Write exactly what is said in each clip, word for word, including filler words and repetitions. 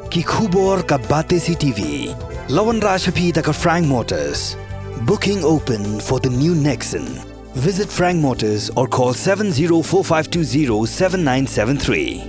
Ki khubor ka Batesi T V. La wanrah sha phi da ka Frank Motors. Booking open for the new Nexon. Visit Frank Motors or call seven zero four five two zero seven nine seven three.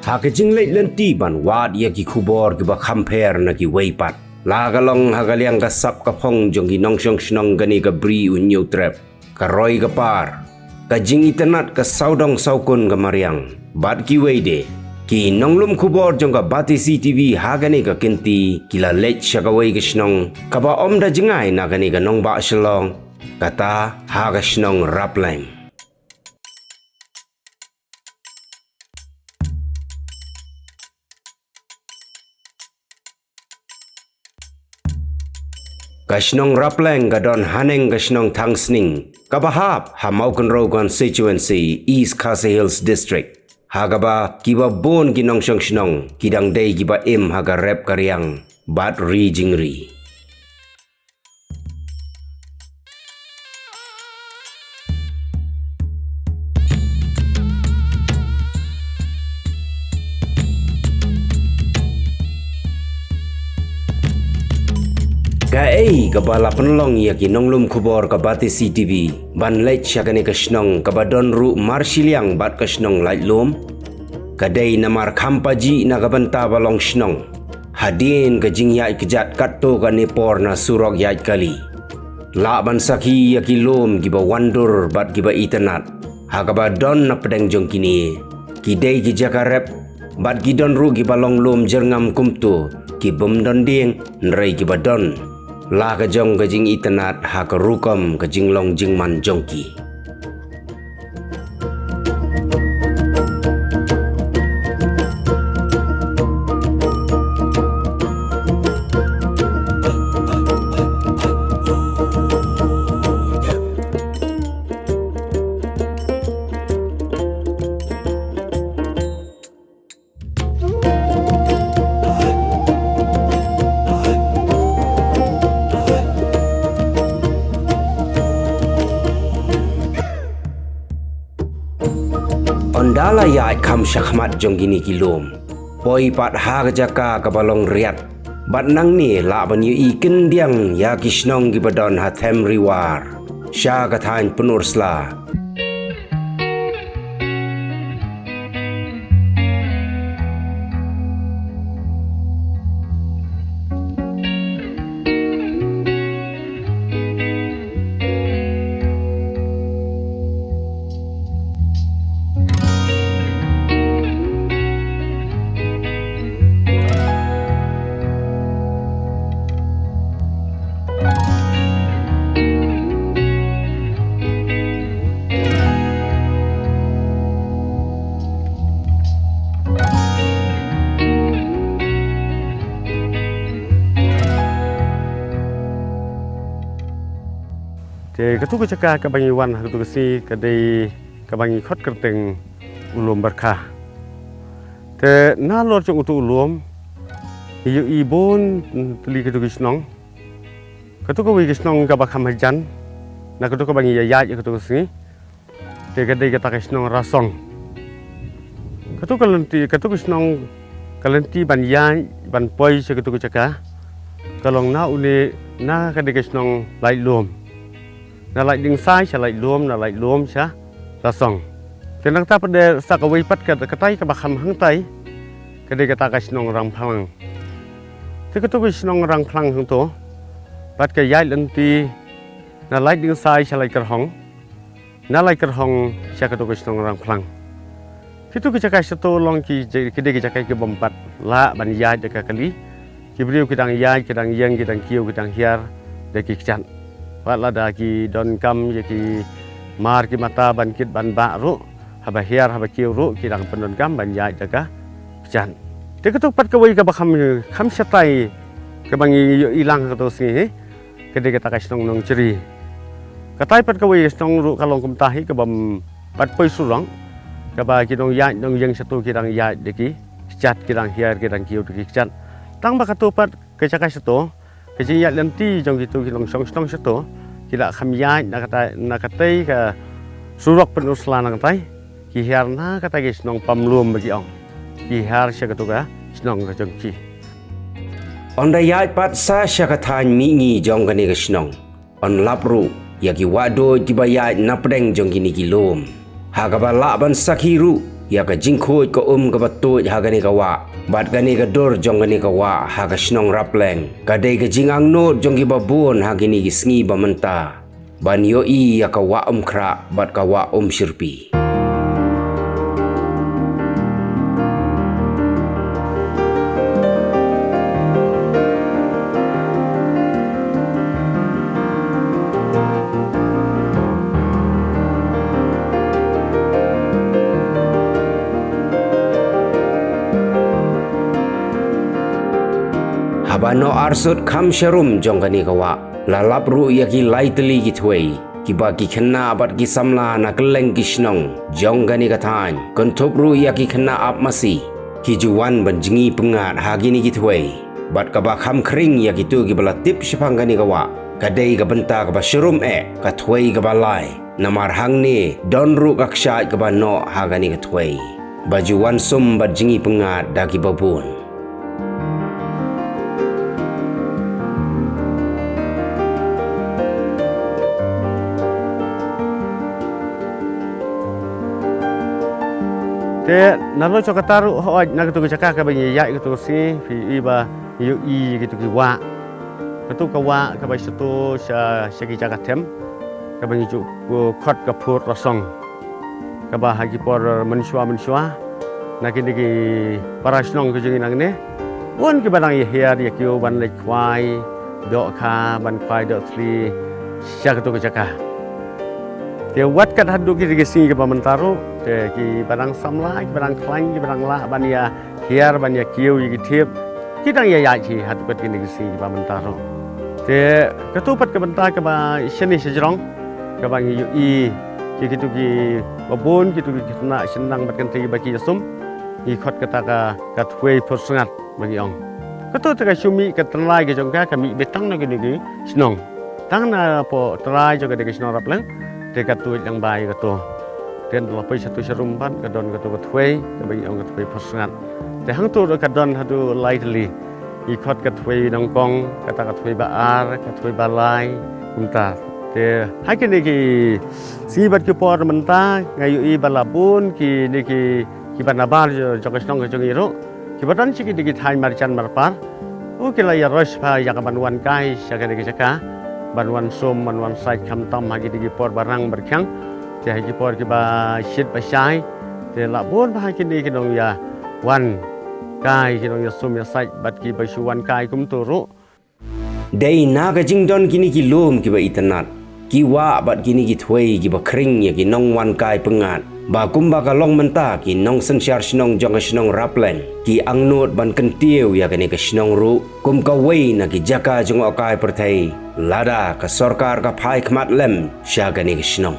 Ha ka jingleit lynti ban wad ïa ki khubor kiba kham pher na kiwei pat. La ka long ha ka liang ka sap ka phong jong ki nongshong shnong kane ka Bri U Hynñiewtrep, ka roi ka par, ka jingitynnad ka sawdong sawkun ka mariang, bad kiwei de. Ki nonglum khubor jong ka Batesi T V ha kane ka kynti ki la leit sha kawei ka shnong kaba ym da jngai na kane ka nongbah Shillong, kata ha ka shnong Rapleng. Ka shnong Rapleng ka don haneng ka shnong Thangsning, kaba hap ha Mawkynrew Constituency, East Khasi Hills District, ha kaba kiba bun ki nongshong shnong ki dang dei kiba im ha ka rep ka riang bad ri jingri. Kaei kaba la pynlong ïa ki nonglum khubor ka Batesi T V ban leit sha kane ka shnong kaba don ruh marshiliang bad ka shnong Laitlum? Ka dei namar kham pajih na ka bynta ba long shnong. Hadien ka jingïaid kjat katto katne por na surok ïaid kali, lah ban sakhi ïa ki lum kiba wandur bad kiba itynnad, ha kaba don na pdeng jong kine ki dei ki jaka rep, bad ki don ruh kiba long lum jyrngam kumto, ki bym don dieng, hynrei kiba don la ka jong ka jingitynnad ha ka rukom ka jinglong jingman jong ki. Ynda la ïaid kham shakhmat jong kine ki lum, poi pat ha ka jaka kaba long riat, bad nangne lah ban ïohi kyndiang ïa ki shnong kiba don ha them Riwar, sha ka thaiñ Pynursla. Te katu ka jaka kaba ngi wan ha katu ka sngi ka dei kaba ngi khot kyrteng u Lum Barkha. Te nalor jong utu u lum ngi ïohi bun tylli katu ki shnong. Katu kawei ka shnong kaba kham hajan na katu kaba ngi ïa ïaid ïa katu ka sngi. Te ka dei kata ka shnong Rasong. Katu ka lynti, katu ka shnong ka lynti ban ïaid ban poi sha katu ka jaka ka long na une, na ka dei ka shnong Laitlum. Na Laitdingsai sha Laitlum, na Laitlum sha Rasong. Te nangta pat de sa kawei pat ka, katai kaba kham hangtai ka dei kata ka shnong Rangphlang. Te katu ka shnong Rangphlang hangto pat ka ïaid lynti na Laitdingsai sha Laitkyrhong, na Laitkyrhong sha katu ka shnong Rangphlang. Kitu ki jaka shato long ki je-, ki dei ki jaka ki bym pat lah ban ïaid da ka kali. Ki briew ki dang ïaid, ki dang ïeng, ki dang kiew, ki dang hiar da ki kjat. Wat lada ki donkam ïa ki mar ki mata ban kit ban bah ruh, haba hiar haba kiew ruh ki dang pyndonkam ban ïaid da ka kjat. Te katu pat kawei kaba kham, kham shatai kaba ngi ïohi lang ha katu ka sngi hi. Ka dei kata ka shnong Nongchri. Katai pat kawei ka shnong ruh ka long kumta hi, kaba ym pat poi surok, kaba ki nongïaid nongïeng shato ki dang ïaid da ki kjat, ki dang hiar, ki dang kiew da ki kjat. Tang ba kato pat Ka jaka shato, ka jingïaid lynti jong kito ki nongshong shnong shato, ki la kham ïaid na kata, na katei ka surok Pynursla nangtai, ki hiar na kata ki shnong Pamlum ba ki ong. Ki hiar sha kato ka shnong ka jong ki. Ynda ïaid pat sa sha ka thaiñ mihngi jong kane ka shnong, yn lap ruh ïa ki wahduid kiba ïaid napdeng jong kine ki lum, ha kaba lah ban sakhi ruh ïa ka jingkhuid ka um kaba tuid ha kane ka wah bad kane ka dur jong kane ka wah ha ka shnong Rapleng. Ka dei ka jingangnud jong kiba bun ha kine ki sngi ba mynta ban ïohi ïa ka Wah Umkhrah bad ka Wah Umshyrpi. Haba noh arsut kham sharum jong kane ka wah, la lap ruh ïa ki lai tylli ki thwei, kiba ki khynnah bad ki samla na kylleng ki shnong jong kane ka thaiñ, kynthup ruh ïa ki khynnah ap masi, ki ju wan ban jngi pyngngad ha kine ki thwei. Bad kaba kham khring ïa kito kiba la tip shaphang kane ka wah, ka dei ka bynta kaba sharum eh ka thwei kaba lai. Namar hangne don ruh ka kshaid kaba noh ha kane ka thwei, ba ju wan sum bad jngi pyngngad da kiba bun. Te nalor jong kata ruh, hooid, na kito ki jaka kaba ngi ïaid kito ki sngi, phi i ba ngi ïohi kito ki wah. Kato ka wah kaba shato sha, sha ki jaka them, kaba ngi ju khot ka Phur Rasong. Kaba ha ki por mynshuwa mynshuwa, na kine ki para shnong ki jong ngi nangne, bun kiba dang ïa hiar ïa kiew ban leit khwai dohkha, ban khwai dohthli sha kato ka jaka. Te wat kat haduh kine ki sngi kiba mynta ruh, te kiba dang samla, kiba dang khlaiñ, kiba dang lah ban ïa hiar ban ïa kiew ïa ki thiep, ki dang ïa ïaid hi haduh kat kine ki sngi kiba mynta ruh. Te kato pat ka bynta kaba shane shajrong, kaba ngi ïohi ïa kito kiba bun kito ki khynnah shynrang bad kynthei ba ki ïasum, ngi khot kata ka, ka thwei Phursngat ba ngi ong. Kato te ka shu mih ka trai ka jong ka, ka mih beit tang na kine ki shnong. Tang na poh trai jong ka dei ka shnong Rapleng, te ka tuid lang bha ïa kato. Te ynda la poi shato sharum pat ka don kato ka thwei, kaba ngi ong ka thwei Phursngat. Te hangto ruh ka don haduh lai tylli. Ngi khot ka thwei nyngkong, kata ka thwei ba ar, ka thwei ba lai, kumta. Te ha kine ki sngi bad ki por mynta, nga ïohi ba la bun kine ki, kiba nabar jong, jong ka shnong ka jong ngi ruh, kiba don sha kine ki thaiñ marjan marpar, u ki la ïa rush bha ïa ka ban wan kai sha kane ka jaka, ban wan sum, ban wan sait, khamtam ha kine ki por ba rang ba rkhiang, te ha ki por kiba shit ba shai, te la bun bha kine ki nongïawan kai, ki nongïasum ïasait bad kiba shu wan kai kumto ruh. Dei na ka jingdon kine ki lum kiba itynnat, ki wah bad kine ki thwei kiba khring ïa ki nongwan kai pyngngad, ba kumba ka long mynta ki nongsynshar shnong jong ka shnong Rapleng ki angnud ban kyntiew ïa kane ka shnong ruh kum kawei na ki jaka jngohkai pyrthei, lada ka sorkar ka phai khmat lem sha kane ka shnong.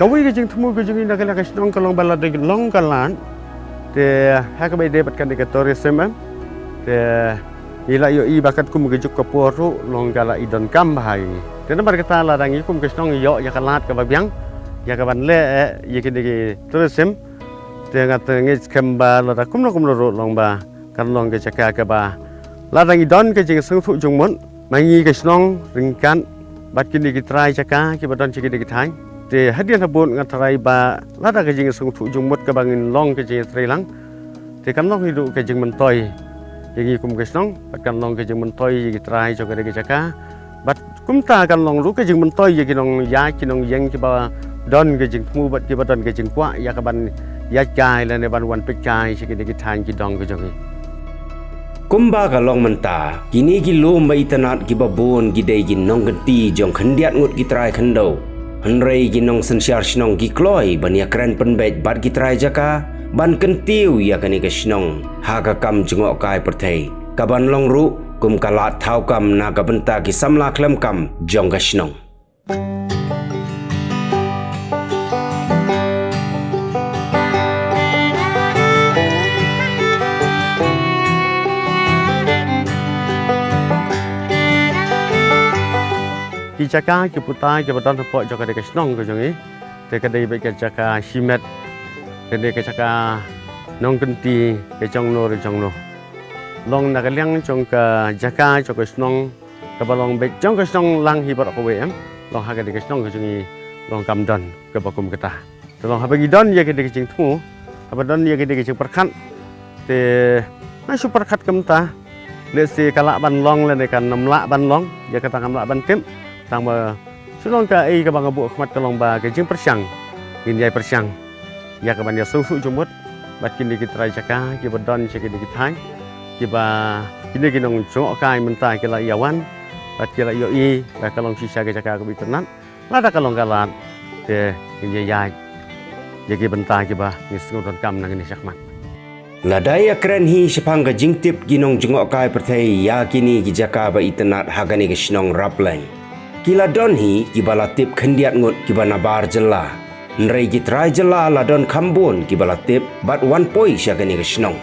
Kawei ka jingthmu ka jong ngi na kane ka shnong ka long ba la dei long ka lad, te ha kaba ïadei bad kane ka tourism, em, te ngi la ïohi ba katkum ka juk ka por ruh long ka la i donkam bha ïa ngi. Te namar kata lada ngi kum ka shnong ngi ïoh ïa ka lad kaba biang ïa ka ban leh, eh, ïa kine ki tourism, te nga te ngeit skhem ba lada kumno kumno ruh long ba kan long ka jaka kaba lada ngi don ka jingsngewthuh jingmut, ma ngi ka shnong ryngkat bad kine ki trai jaka kiba don sha kine ki thaiñ. Te hadien habud nga tharai ba lada ka jingsngewthuh jingmut kaba ngin long ka jingïatreilang, te kan long hi ruh ka jingmyntoi ïa ngi kum ka shnong, bad kan long ka jingmyntoi ïa ki trai jong kane ka jaka. Bad kumta kan long ruh ka jingmyntoi ïa ki nongïaid ki nongïeng kiba don ka jingthmu bad kiba don ka jingkwah ïa kaban ïaid kai lane ban wan peit kai sha kine ki thaiñ ki dong ka jong ngi. Kumba ka long mynta, kine ki lum ba itynnad kiba bun ki dei ki nongkynti jong khyndiat ngut ki trai khyndew. Hynrei ki nongsynshar shnong ki kloi ban ïakren pynbeit bad ki trai jaka ban kyntiew ïa kane ka shnong ha ka kam jngohkai pyrthei, kaban long ruh kum ka lad thaw kam na ka bynta ki samla khlem kam jong ka shnong. Ki jaka ki puta kiba don hapoh jong kane ka shnong ka jong ngi, te ka dei beit ka jaka shimet, ka dei ka jaka nongkynti ka jong no re jong no. Long na ka liang jong ka jaka jong ka shnong, kaba long beit jong ka shnong lang hi baroh kawei em. Long ha kane ka shnong ka jong ngi long kam don kaba kum kata. Te long haba ngi don ïa kane ka jingthmu, haba don ïa kane ka jingpyrkhat, te nga shu pyrkhat kumta, lehse ka lah ban long lane kan ym lah ban long, ïa kata ngam lah ban tip. Tangba shu long kaei kaba nga buh khmat ka long ba ka jingpyrshang ngin ïai pyrshang ïa kaban ïasngewthuh jingmut bad kine ki trai jaka kiba don sha kine ki thaiñ, kiba kine ki nongjngohkai mynta ki la ïa wan bad ki la ïohi ba ka long shisha ka jaka kaba itynnad. Lada ka long ka lad, te ngin ïa ïaid ïa ki bynta kiba ngi sngew donkam nangne shakhmat. Lada ïakren hi shaphang ka jingtip ki nongjngohkai pyrthei ïa kine ki jaka ba itynnad ha kane ka shnong Rapleng, ki la don hi kiba la tip khyndiat ngut kiba nabar jylla. Hynrei ki trai jylla la don kham bun kiba la tip bad wan poi sha kane ka shnong.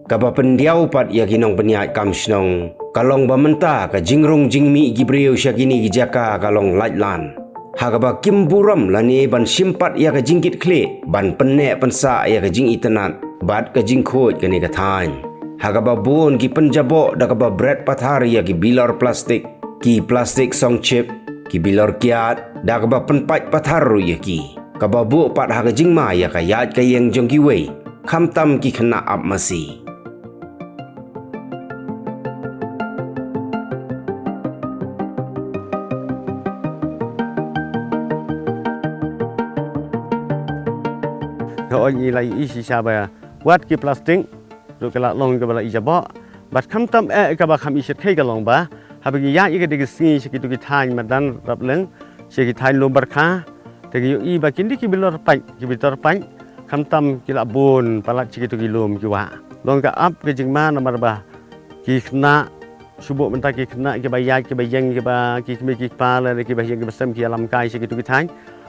Kaba pyndiaw pat ïa ki nongpynïaid kam shnong ka long ba mynta ka jingrung jingmih ki briew sha kine ki jaka ka long laitlan, ha kaba kim burom lane ban shim pat ïa ka jingkitkhlieh ban pynneh pynsah ïa ka jingitynnad bad ka jingkhuid kane ka thaiñ. Ha kaba bun ki pynjaboh da kaba bret pathar ïa ki bilor plastik, ki plastik song chip, ki bilor kiad, da kaba pynpait pathar ruh ïa ki, kaba buh pat ha ka jingma ïa ka ïaid ka ïeng jong kiwei, khamtam ki khynnah ap masi. Hooid, ngi la ïohi shisha ba wat ki plastik ruh ka la long kaba la ïajaboh. Bad khamtam eh kaba kham isyrkhei ka long ba haba ngi ïaid ïa ka dei ka sngi sha kito ki thaiñ madan Rapleng, sha ki thaiñ lum byrkha, te ngi ïohi ba kine ki bilor pait, ki bilor pait, khamtam ki la bun palat sha kito ki lum ki wah. Long ka ap ka jingma namar ba ki khynnah, shu buh mynta ki khynnah kiba ïaid kiba ïeng, kiba ki kmie ki kpa lane kiba ïeng kiba sem ki ïalam kai sha kito ki thaiñ.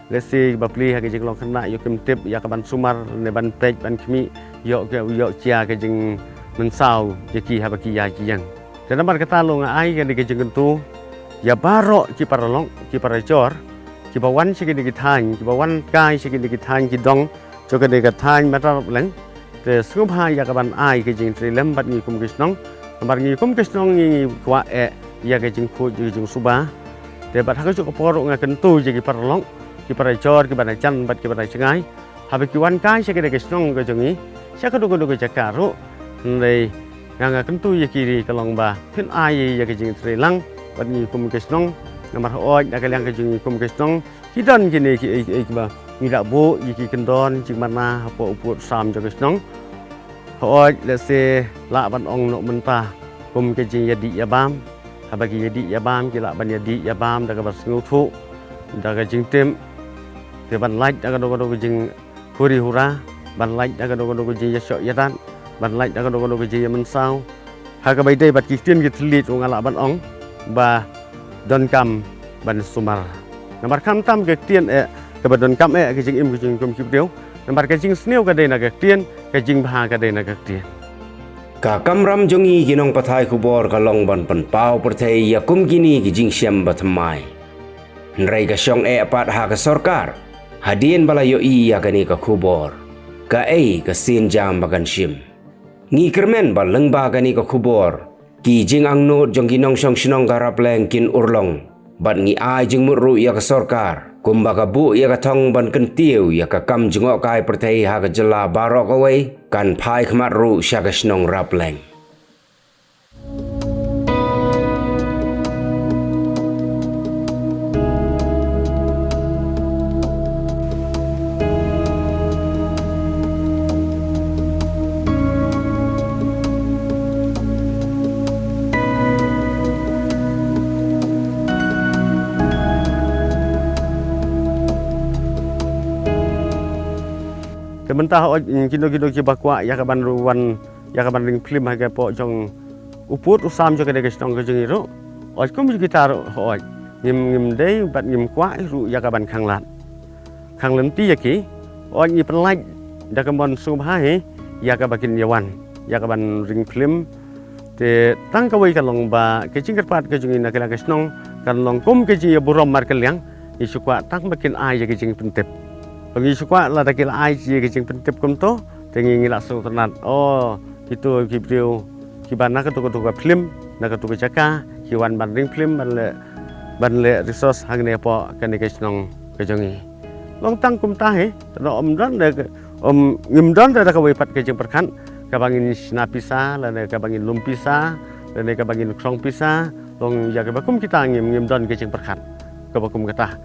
Lehse kiba plie ha ka jinglong khynnah ïoh kim tip ïa kaban sumar ne ban peit ban khmih, ïoh ka, ïoh jia ka jingmynsaw ïa ki haba ki ïaid ki ïeng. Te namar kata long nga ai kane ka jingkyntu ïa baroh ki paralok ki parajor kiba wan sha kine ki thaiñ, kiba wan kai sha kine ki thaiñ ki dong jong kane ka thaiñ madan Rapleng. Te sngewbha ïa kaban ai ka jingtrei lem bad ngi kum ka shnong. Namar ngi kum ka shnong ngi, ngi kwah eh ïa ka jingkhuid, ïa ka jingsuba. Te bad ha kajuh ka por ruh nga kyntu ïa ki paralok ki parajor kiba na jan bad kiba na jngai, haba ki wan kai sha kane ka shnong ka jong ngi, sha kano kano ka jaka ruh, hynrei nga, nga kyntu ïa ki ri ka long ba phin ai ïa ka jingtrei lang bad ngi kum ka shnong. Namar hooid na ka liang ka jong ngi kum ka shnong ki don kine kiei kiei kiba ngi la buh ïa ki kyndon jingmana hapoh u pud sam jong ka shnong. Hooid, lehse lah ban ong noh mynta kum ka jingïadih ïabam, haba ki ïadih ïabam ki lah ban ïadih ïabam da kaba sngewthuh, da ka jingtip, te ban lait da kano kano ka jing huri hura, ban lait da kano kano ka jingïashoh ïadat, ban lait da kano kano ka jingïamynsaw. Ha kaba ïadei bad ki ktien ki thylliej ruh nga lah ban ong ba donkam ban sumar. Namar khamtam ka ktien eh kaba donkam eh ka jingim ka jingim ki briew. Namar ka jingsniew ka dei na ka ktien, ka jingbha ka dei na ka ktien. Ka kamram jong ngi ki nongpathai khubor ka long ban pynpaw pyrthei ïa kum kine ki jingshem ba thymmai. Hynrei ka shong eh pat ha ka sorkar hadien ba la ïohi ïa kane ka khubor, kaei ka sienjam ba kan shim. Ngi kyrmen ba lyngba kane ka khubor ki jingangnud jong ki nongshong shnong ka Rapleng kin urlong, bad ngi ai jingmut ruh ïa ka sorkar kumba ka buh ïa ka thong ban kyntiew ïa ka kam jngohkai pyrthei ha ka jylla baroh kawei kan phai khmat ruh sha ka shnong Rapleng. Te mynta hooid, kino kino kiba kwah ïa ka ban wan, ïa ka ban ring film ha ka pok jong u pud u sam jong kane ka shnong ka jong ngi ruh, hooid, kum kita ruh, hooid, ngim, ngim dei bad ngim kwah ruh ïa ka ban khanglad, khanglynti ïa ki. Hooid, ngi pynlait da ka mon sngewbha hi ïa kaba kin ïa wan, ïa ka ban ring film. Te tang kawei ka long ba ka jingkyrpad ka jong ngi na ka liang ka shnong kan long kum ka jingïaburom markylliang. Ngi shu kwah tang ba kin ai ïa ka jingpyntip. Ba ngi shu kwah lada ki la ai ïa ka jingpyntip kumto, te ngi, ngi la sngewtynnat, oh, kito ki briew kiba na kato kato ka film, na kato ka jaka, ki wan ban ring film, ban leh, ban leh resource hangne hapoh kane ka shnong ka jong ngi. Long tang kumta hi, te ym don de, ym, ngim don de da kawei pat ka jingpyrkhat kaba ngin shna pisa lane kaba ngin lum pisa lane kaba ngin krong pisa. Long ïa kaba kum kita ngim, ngim don ka jingpyrkhat kaba kum kata.